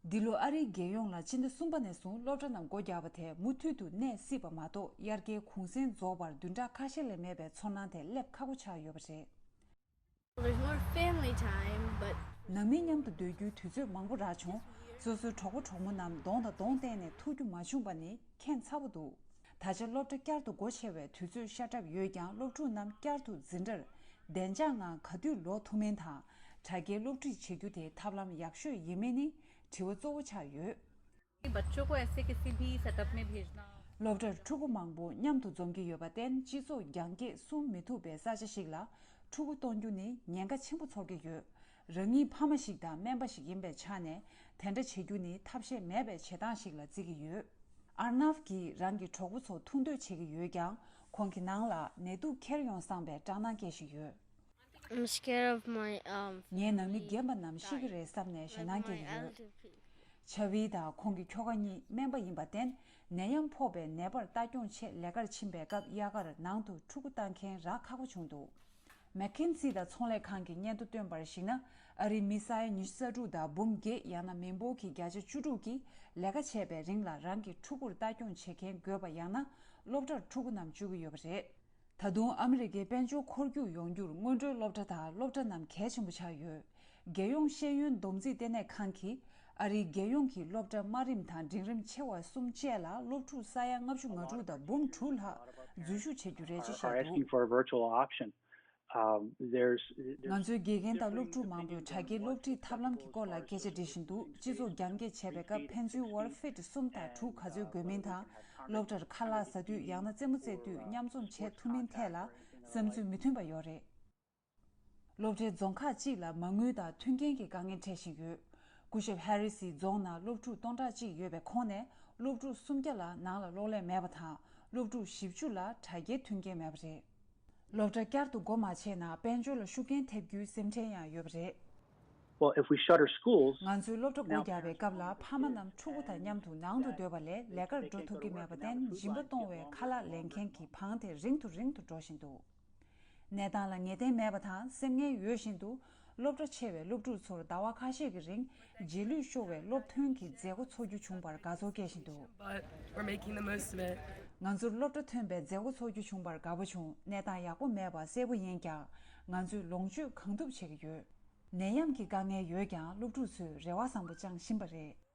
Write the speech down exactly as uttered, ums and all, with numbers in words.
འདི་ལོ་ཨ་རིའི་རྒྱལ་ཡོངས་ལ་ཕྱི་ཟླ་གསུམ་པ་ནས་བཟུང་སློབ་གྲྭ་རྣམས་སྒོ་རྒྱག་པ་དེ་མུ་མཐུད་དུ་གནས་སྲིད་པ་མ་གཏོགས། དབྱར་ཁའི་གུང་སེང་རྫོགས་པར་བདུན་ཕྲག་ཁ་ཤས་ལས་མེད་པའི་ཚོར་སྣང་དེ་སླེབས་ཁག་པོ་ཆགས་ཡོད་པ་རེད། There's more family time, but ནང་མི་མཉམ་དུ་སྡོད་རྒྱུའི་དུས་ཚོད་མང་པོ་རག་བྱུང་། སོ་སོའི་གྲོགས་པོ་གྲོགས་མོ་རྣམས་གདོང་དང་གདོང་བསྟན་ནས་ཐུག་རྒྱུ་མ་བྱུང་པ་ནི་ཁྱད་མཚར་པོ་འདུག་ད་ཆ་སློབ་གྲྭ་བསྐྱར་དུ་སྒོ་ཕྱེ་བའི་དུས་ཚོད་ཤར་གྲབས་ཡོད་ཀྱང་། སློབ་ཕྲུག་རྣམས་བསྐྱར་དུ་འཛིན་གྲྭར་བདེ་འཇགས་ངང་ག་དུས་ལོག་ཐུབ་མིན་དང་། དྲ་རྒྱའི་སློབ་ཁྲིད་བྱེད་རྒྱུ་དེ་ཐབས་ལམ་ཡག་ཤོས་ཡིན་མིན་ནི་དྲི་བ་གཙོ་བོ་ཆགས་ཡོད། बच्चों को ऐसे किसी भी सेटअप में भेजना སློབ་གྲྭར་ཕྲུ་གུ་མང་པོ་མཉམ་དུ་འཛོམས་ཀྱི་ཡོད་པར་བརྟེན། སྤྱི་ཚོགས་རྒྱང་བཀྱེད་གསུམ་མི་ཐུབ་པའི་ས་ཆ་ཞིག་ལ་ཕྲུ་གུ་གཏོང་རྒྱུ་ནི་ཉེན་ཁ་ཆེན་པོ་ཚོར་གྱི་ཡོད། རང་ཉིད་ཕ་མ་ཞིག་དང་སྨན་པ་ཞིག་ཡིན་པའི་ཆ་ནས། དེ་འདྲ་བྱེད་རྒྱུ་ནི་ཐབས་ཤེས་མེད་པའི་བྱེད་སྟངས་ཤིག་ལ་བརྩི་གི་ཡོད། ཨར་ནབ་ཀྱིས་རང་གི་གྲོགས་པོ་ཚོ་ཐུག་འདོད་བྱེད་ཀྱི་ཡོད་ཀྱང་། ཁོང་གི་ནང་ལ་ནད་དུག་ཁྱེར་ཡོང་བསམ་པའི་སྐྲག་སྣང་སྐྱེ་བཞིན་ཡོད། I'm scared of my um ངས་ནང་མི་རྒན་པ་རྣམས་ཤི་གི་རེད་བསམ་ནས་ཞེད་སྣང་སྐྱེ་གི་ཡོད། ཆ་བི་དང་ཁོང་གི་ཁྱོ་ག་གཉིས་སྨན་པ་ཡིན་པར་བརྟེན། ནད་ཡམས་ཕོག་པའི་ནད་པར་ལྟ་སྐྱོང་ཆེད་ལས་ཀར་ཕྱིན་པའི་སྐབས། དབྱར་ཁར་ནང་དུ་ཕྲུ་གུ་བཏང་མཁན་རག་ཁག་པོ་བྱུང་འདུག་མེག་ཁིན་སི་དང་ཚོང་ལས་ཁང་གི་སྙན་ཐོ་བཏོན་པར་གཞིགས་ན། ཨ་རིའི་མི་ས་ཡ་ཉི་ཤུ་རྩ་དྲུག་དང་འབུམ་བརྒྱད། ཡང་ན་མི་འབོར་གྱི་བརྒྱ་ཆ་བཅུ་དྲུག་གིས་ལས་ཀ་བྱས་པའི་རིང་ལ་རང་གི་ཕྲུ་གུར་ལྟ་སྐྱོང་བྱེད་མཁན་དགོས་པ། ཡང་ན་སློབ་གྲྭར་ཕྲུ་གུ་རྣམས་བཅུག་གི་ཡོད་པ་རེད། ད་དུང་ཨ་མི་རི་ཀའི་དཔལ་འབྱོར་འཁོར་རྒྱུག་ཡོང་རྒྱུར་སྔོན་འགྲོའི་སློབ་གྲྭ་དང་སློབ་གྲྭ་རྣམས་གལ་ཆེན་པོ་ཆགས་ཡོད། རྒྱལ་ཡོངས་ཤེས་ཡོན་བསྡོམས་རྩིས་ལྟེ་གནས་ཁང་གིས། ཨ་རིའི་རྒྱལ་ཡོངས་ཀྱི་སློབ་གྲྭ་དམའ་རིམ་དང་འབྲིང་རིམ་ཆེ་བ་གསུམ་བཅས་ལ་སློབ་ཕྲུག་ས་ཡ་ལྔ་བཅུ་ང་དྲུག་དང་འབུམ་དྲུག་ལྷག་འཛུལ་ཞུགས་བྱེད་རྒྱུ་རེད་ཅེས་བཤད་འདུག Um, there's, there's ང་ཚོའི་དགེ་རྒན་དང་སློབ་ཕྲུག་མང་པོས་དྲ་རྒྱའི་སློབ་ཁྲིད་ཐབས་ལམ་གྱི་སྐོར་ལ་སྐད་ཆ་འདྲི་བཞིན་འདུག་སྤྱི་ཚོགས་རྒྱང་བཀྱེད་བྱས་པའི་སྐབས་ཕན་ཚུན་དབར་ཕིཊ་གསུམ་དང་དྲུག་ག་ཚོད་དགོས་མིན་དང་། སློབ་གྲྭར་ཁ་ལག་ཟ་དུས། ཡང་ན་རྩེད་མོ་རྩེ་དུས་མཉམ་འཛོམས་བྱེད་ཐུབ་མིན་ཐད་ལ་བསམ་ཚུལ་མི་མཐུན་པ་ཡོད་རེད། སློབ་གྲྭའི་རྫོང་ཁག་ཅིག་ལ་མ་དངུལ་དང་མཐུན་རྐྱེན་གྱི་དཀའ་ངལ་འཕྲད་བཞིན་ཡོད། སྐུ་ཞབས་ཧེ་རི་སིའི་རྫོང་ནང་སློབ་ཕྲུག་སྟོང་ཕྲག་གཅིག་ཡོད་པའི་ཁོངས་ནས། སློབ་ཕྲུག་སུམ་བརྒྱ་ལ་ནང་ལ་གློག་ཀླད་མེད་པ་དང་། སློབ་ཕྲུག་བཞི་བཅུ་ལ་དྲ་རྒྱའི་མཐུན་རྐྱེན་མེད་པ་རེད། སློབ་གྲྭ་བསྐྱར་དུ་སྒོ་མ་ཕྱེ་ན། དཔལ་འབྱོར་ལ་ཤུགས་རྐྱེན་ཐེབས་རྒྱུའི་སེམས་ཁྲལ་ཡང་ཡོད་པ་རེད། Well, if we shut our schools, ང་ཚོས་སློབ་གྲྭ་སྒོ་བརྒྱབ་པའི་སྐབས་ལ། ཕ་མ་རྣམས་ཕྲུ་གུ་དང་མཉམ་དུ་ནང་དུ་སྡོད་པ་ལས་ལས་ཀར་འགྲོ་ཐུབ་ཀྱི་མེད་པར་བརྟེན། སྦྱིན་པ་གཏོང་བའི་ཁ་ལག་ལེན་མཁན་གྱི་བང་དེ་རིང་དུ་རིང་དུ་འགྲོ་བཞིན་འདུག་གནས་སྟངས་ལ་ངེས་གཏན་མེད་པ་དང་སེམས་ངལ་ཡོད་བཞིན་དུ། སློབ་གྲྭ་ཆེ་བའི་སློབ་ཕྲུག་ཚོར་ཟླ་བ་ཁ་ཤས་ཀྱི་རིང་རྗེས་ལུས་ཤོར་བའི་སློབ་ཐོན་གྱི་མཛད་སྒོ་འཚོགས་རྒྱུ་བྱུང་བར་དགའ་ཚོར་སྐྱེ་བཞིན་འདུག But we're making the most of it. ང་ཚོར་སློབ་གྲྭ་ཐོན་པའི་མཛད་སྒོ་འཚོགས་རྒྱུ་བྱུང་བར་དགའ་པོ་བྱུང་། གནས་སྟངས་ཡག་པོ་མེད་པ་གསལ་པོ་ཡིན་ཀྱང་། ང་ཚོས་ལོངས་སྤྱོད་གང་ཐུབ་བྱེད་ཀྱི་ཡོད། ནད་ཡམས་ཀྱི་དཀའ་ངལ་ཡོད་ཀྱང་། སློབ་ཕྲུག་ཚོས་རེ་བ་བཟང་པོ་བཅངས་བཞིན་པ་རེད།